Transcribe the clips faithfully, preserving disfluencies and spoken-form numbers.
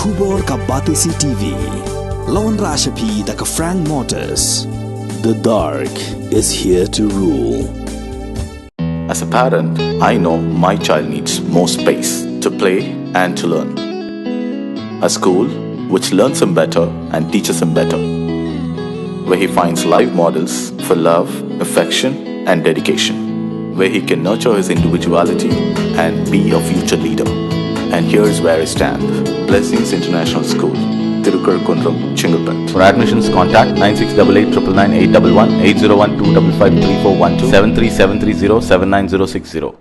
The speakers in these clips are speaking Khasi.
Khubor ka Batesi T V. Lawan Rashapi da ka Frank Motors. The dark is here to rule. As a parent, I know my child needs more space to play and to learn. A school which learns him better and teaches him better, where he finds live models for love, affection, and dedication, where he can nurture his individuality and be a future leader. And here's where I stand. Blessings International School, Tirukar Kundrum, Chengalpet. For admissions, contact nine six double eight triple nine eight double one, eight zero one two double five three four one two, seven three seven three zero seven nine zero six zero.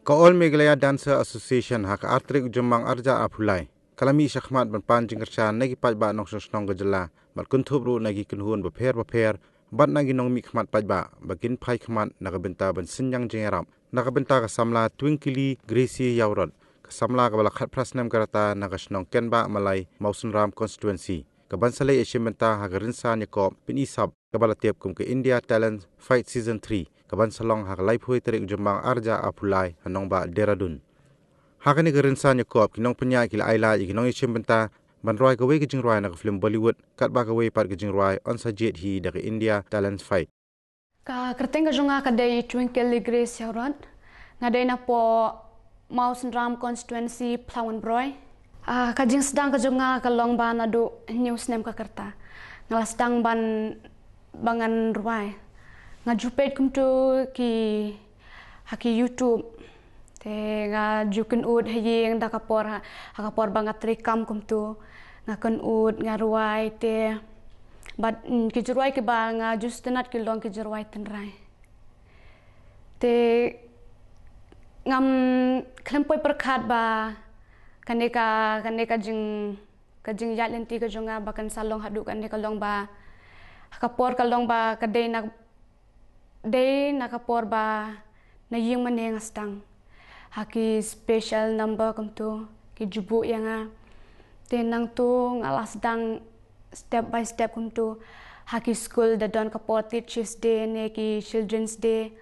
Ka All Meghalaya Dancer Association ha ka artrik Jymmang arja apulai ka la mih shakhmat ban pan jingkyrshan na ki paidbah nongshong shnong ka jylla bad kynthup ruh na ki kynhun bapher bapher bad na ki nongmihkhmat paidbah ba kin phai khmat na ka bynta ban synñiang jingïarap na ka bynta ka samla Twinkly Gracie Ïawrot, ka samla kaba la khatphra snem ka rta na ka shnong Kenbah Malai, Mawsynram Constituency, kaban sa leit ïashim bynta ha ka rynsan ïakob pyni sap kaba la tip kum ka India Talent Fight Season three, kaban sa long ha ka laiphew tarik Jymmang arja apulai ha nongbah Dehradun. Ha kane ka rynsan ïakob ki nongpynïaid ki la ailad ïa ki nongïashim bynta ban rwai kawei ka jingrwai na ka film Bollywood, katba kawei pat ka jingrwai yn sa jied hi da ka India Talent Fight. Ka kyrteng ka jong nga ka dei Twinkly Gracie Ïawrot. Nga dei napoh Mawsynram Constituency, Phlawngbroy. Ah, ka jingsdang ka jong nga ka long ba naduh hynñiew snem ka rta nga la sdang ban, ba ngan rwai. Nga ju peit kumto ki ha ki YouTube. Te nga ju kynud ha ïing da ka por ha, ha ka por ba nga trei kam kumto. Nga kynud, nga rwai te. Bad, mm, ki jingrwai kiba nga ju sngewtynnat ki long ki jingrwai tynrai. Te ngam khlem poi pyrkhat ba kane ka, kane ka jing, ka jingïaid lynti ka jong nga ba kan sa long haduh kane ka long ba ha ka por ka long ba ka dei na dei na ka por ba na ïing mane nga sdang ha ki special number kumto, ki ju buh ïa nga. Te nangto nga la sdang step by step kumto ha ki skul, da don ka por Teachers' Day ne ki Children's Day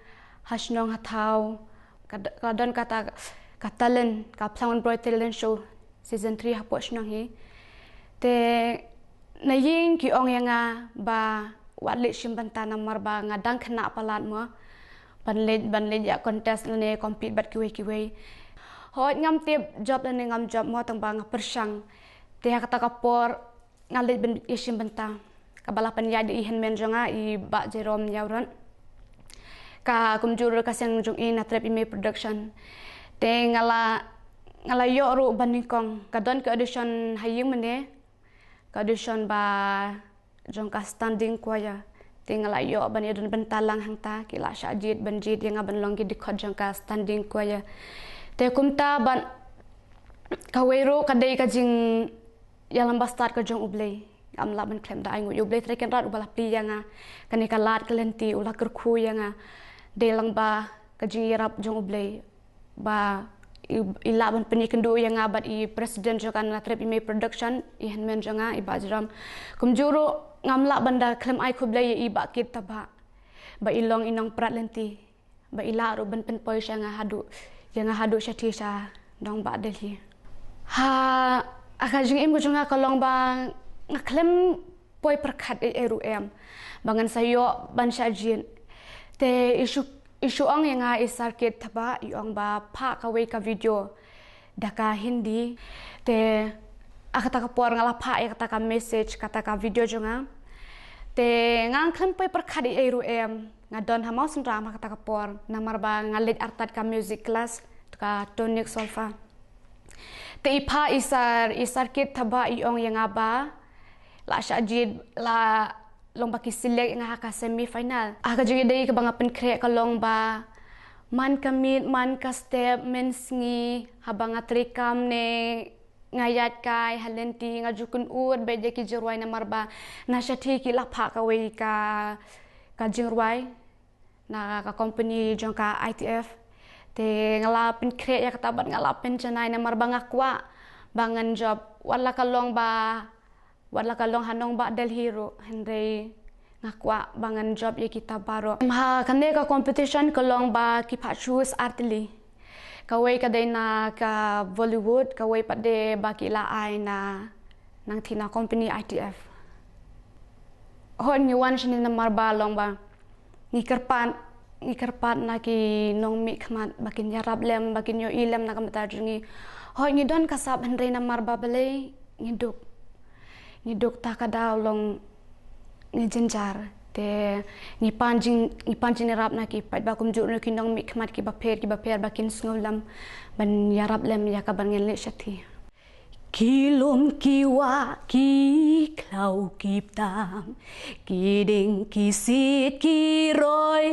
ha shnong ha thaw. Ka, ka don kata ka talent, ka Phlawngbroy Talent Show Season three hapoh shnong hi. Te na ïing ki ong ïa nga ba wat leit shim bynta namar ba nga dang khynnah palat mo ban leit, ban leit ïa contest lane compete bad kiwei kiwei. Hooid, ngam tip jop lane ngam jop mo, tang ba nga pyrshang. Te ha kata ka por nga leit ban ïashim bynta, kaba la pynïaid da i hynmen jong nga, i Bah Jerome Ïawrot. Ka kumjuh ruh ka seng jong i Natrep Imei Production. Te nga la, nga la ïoh ruh ba nyngkong, ka don ka audition ha ïing mane, ka audition ba jong ka standing choir. Te nga la ïoh ban ïadon bynta lang hangta, ki la shah jied ban jied ïa nga ban long ki dkhot jong ka standing choir. Te kumta bad kawei ruh ka dei ka jingïalam bastad ka jong U Blei. Ngam lah ban khlem da ai nguh ïa U Blei Trai Kynrad uba la plie ïa nga kane ka lad ka lynti, u la kyrkhu ïa nga. Dei lang ba ka jingïarap jong U Blei ba i, i lah ban pynïakynduh ïa nga bad i president jong ka Natrep Imei Production, i hynmen jong nga, i Bah Jerome. Kumjuh ruh ngam lah ban da khlem ai khublei ïa i Bah Kit Thabah ba i long i nongprat lynti, ba i lah ruh ban pynpoi sha nga haduh, ïa nga haduh shathie sha nongbah Delhi. Ha, ha ka jingim ka jong nga ka long ba nga khlem poi pyrkhat ei ei ruh em ba ngan sa ïoh ban shah jied. Te i shu, i shu ong ïa nga i Sir Kit Thabah, i ong ba phah kawei ka video da ka Hindi. Te ha kata ka por nga la phah ïa kata ka message, kata ka video jong nga. Te ngam khlem poi pyrkhat ei ei ruh em, nga don ha Mawsynram ha kata ka por namar ba nga leit artat ka music class, ka tonic solfa. Te i phah i Sir, i Sir Kit Thabah i ong ïa nga ba la shah jied, la long ba ki select ïa nga ha ka semi final. Ha ka jingïadei kaba nga pynkhreh ka long ba man ka miet man ka step, mynsngi haba nga trei kam ne nga ïaid kai ha lynti, nga ju kynud beit ïa ki jingrwai namar ba na shathie ki la phah kawei ka, ka jingrwai na ka company jong ka I T F. Te nga la pynkhreh ïa kata bad nga la pynjanai namar ba nga kwah ba ngan jop, wat la ka long ba, wat la ka long ha nongbah Delhi ruh, hynrei nga kwah ba ngan jop ïa kita baroh. Ha kane ka competition ka long ba ki phah choose artylli. Kawei ka dei na ka Bollywood, kawei pat de ba ki la ai na nangthie na company I T F. Hooid ngi wan shane namar ba long ba ngi kyrpad, ngi kyrpad na ki nongmihkhmat ba kin ïarap lem, ba kin ïohi lem na ka bynta jong ngi. Hooid ngi don ka sap hynrei namar ba balei ngi duk, ngi duk ta ka daw long ngi jynjar. Te ngi pan jing, ngi pan jingïarap na ki paidbah kumjuh ruh ki nongmihkhmat kiba pher kiba pher ba kin sngew lem ban ïarap lem ïa ka ban ngin leit shathie. Ki lum ki wah ki khlaw ki btam, ki dieng ki sit ki roi,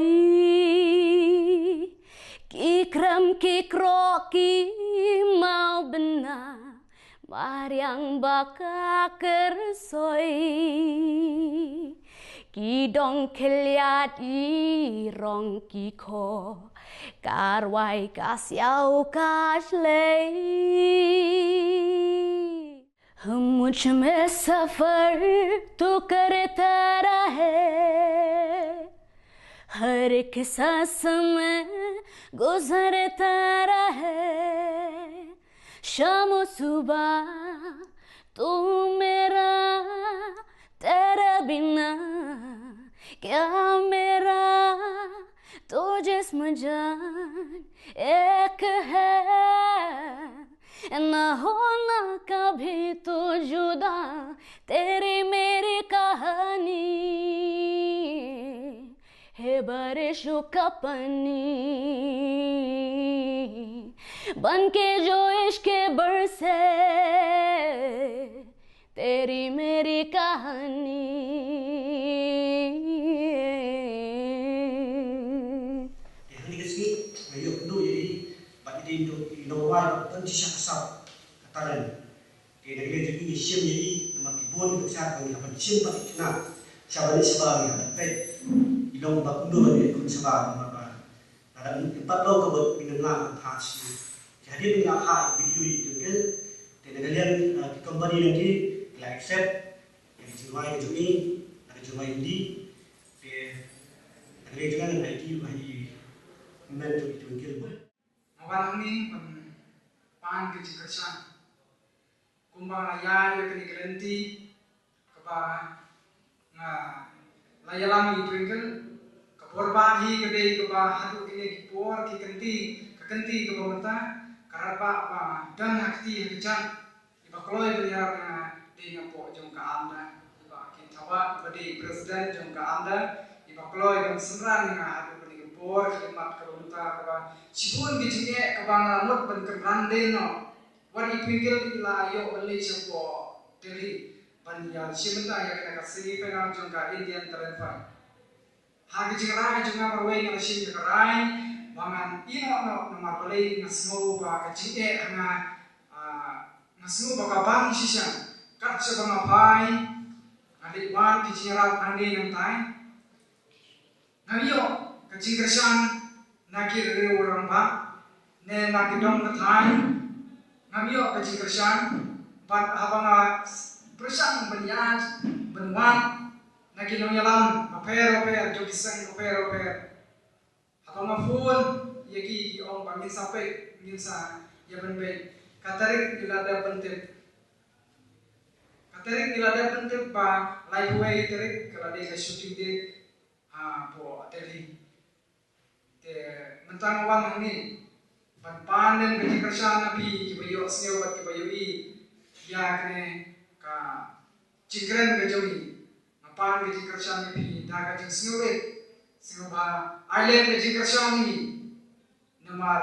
ki krem ki krok ki mawbynna, mariang ba ka kyrsoi, ki dong khylliat i rong ki kho, ka rwai ka siaw ka shlei. मुझ में सफर तू करता रहे, हर एक सांस में गुजरता रहे, शाम सुबह तू मेरा, तेरे बिना क्या मेरा, तू जिस्म जान एक है, ना होना कभी तू जुदा, तेरी मेरी कहानी है बारिशों का पानी, बन के जो इश्क बरसे, तेरी मेरी कहानी. Te ha kane ka sngi nga ïoh kynduh ïa i bad i dei i nongrwai ba don shisha ka sap, ka talent. Te na ka liang jong i ngi shim ïa i namar ki bun ki duk sha ba ngi hap ban shim bad ki khynnah sha ba ngi sha ba ngi hap ban peit i long ba kumno ba ngi khun sha ba namar ba lada ngi pat long ka bot ngi nang lah ban phah sha i. Te hadien ngi la phah video ïa i Twinkle, te na ka liang, ah, ki company na ki la accept ïa ka jingrwai ka jong i, na ka jingrwai Hindi. Te na ka liang jong nga ngan ai ki ba i men jong i Twinkle. Nga wan hangne ban pan ka jingkyrshan. Kumba nga la ïaid ïa kane ka lynti kaba nga la ïalam ïa i Twinkle, ka por ba hi ka dei kaba haduh kine ki por ki kynti, ka kynti kaba mynta ka rat ba ba dang ha kti ha kjat. Iba kloi ban ïarap ïa nga dei napoh jong ka AMDA, iba Kin Thabah iba dei president jong ka AMDA, iba kloi ban synran ïa nga haduh kane ka por, ka mat kaba mynta kaba shibun ki jingeh kaba nga la mut ban kynran dien noh. Wat i Twinkle i la ïoh ban leit shapoh Delhi ban ïa shim bynta ïa kane ka semi final jong ka Indian Talent Fund. Ha ka jingrai jong nga marwei nga la shim ïa ka rai ba ngan ïeh noh noh namar balei nga sngew ba ka jingeh ha nga, ah, nga sngew ba ka bang shisha. Kat shaba nga phai nga leit wad ki jingïarap nangne nangtai. Ngam ïoh ka jingkyrshan na ki riew rangbah ne na ki dong ka thaiñ. Ngam ïoh ka jingkyrshan bad haba nga pyrshang ban ïaid ban wan na ki nongïalam bapher bapher jong ki seng bapher bapher. Haba nga phone ïa ki ki ong ba ngin sa peit, ngin sa ïa ban peit. Ka tarik ngi la dep ban tip. Ka tarik ngi la dep ban tip ba laiphew wei tarik ka la dei ka shooting date hapoh Delhi. Te mynta nga wan hangne ban pan lem ka jingkyrshan na phi kiba ïohsngew bad kiba ïohi ïa kane ka jingkren ka jong ngi. Nga pan ka jingkyrshan ïa phi da ka jingsngewrit, sngewbha ai lem ka jingkyrshan ïa ngi. Namar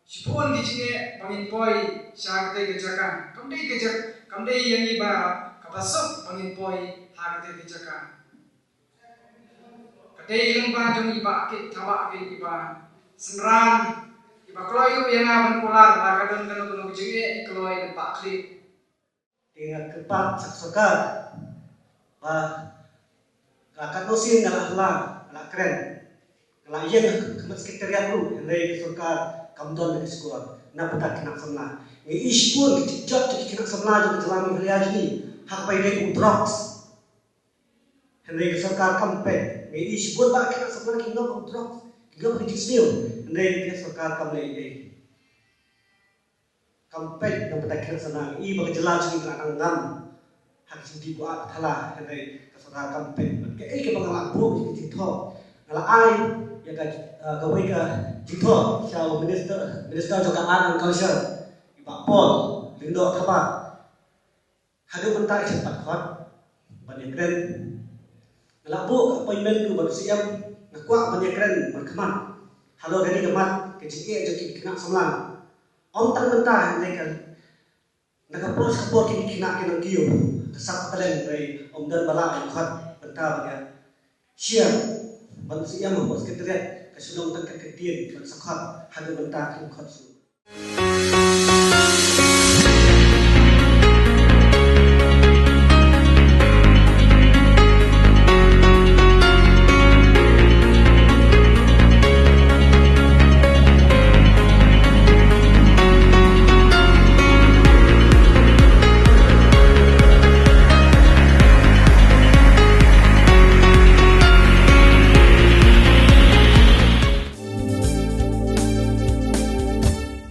shibun ki jingeh ba ngin poi sha katei ka jaka. Kam dei ka jaka, kam dei ïa ngi ba kaba suk ba ngin poi ha katei ka jaka. Ka dei lyngba jong i Bah Kin Thabah Kin iba synran, iba kloi ruh ïa nga ban kular, la ka don kano kano ka jingeh i kloi ban pah khlieh. Te nga kyrpad sha ka sorkar ba ka katno sien nga la hla, nga la kren, nga la ïeng ha ka secretariat ruh, hynrei ka sorkar kam don ka sukor na bynta ki khynnah samla. Nga ïohi shibun ki jingïap jong ki khynnah samla jong ka jylla Meghalaya jong ngi ha kaba ïadei bad drugs. Hynrei ka sorkar kam peit. Ngi ïohi shibun ba ki khynnah samla ki ngop drugs, ki ngop ki jingsniew. Hynrei ka sorkar kam leh ei ei. Kam peit na bynta ki khynnah samla, i ba ka jylla jong ngi ka la nang ngam ha ka jingdih buaid ba thala, hynrei ka sorkar kam peit. Bad kaei kaba nga la buh ïa ka jingthoh, nga la ai ïa ka, eh, kawei ka jingthoh sha u minister, minister jong ka Art and Culture, i Bah Paul Lyngdoh Thabah. Haduh mynta i shem pat khot ban ïakren. Nga la buh ka appointment ruh bad u C M, nga kwah ban ïakren markhmat halor kane ka mat ka jingeh jong ki khynnah samla. Ym tang mynta, hynrei ka na ka por sha ka por kine ki khynnah ki nang kiew, ka sap ka leng, hynrei ym don ba lah ban khot, mynta ban ïa share ban u C M hapoh Secretariat ka shu long tang ka ktien ban sa khot, haduh mynta kim khot shuh.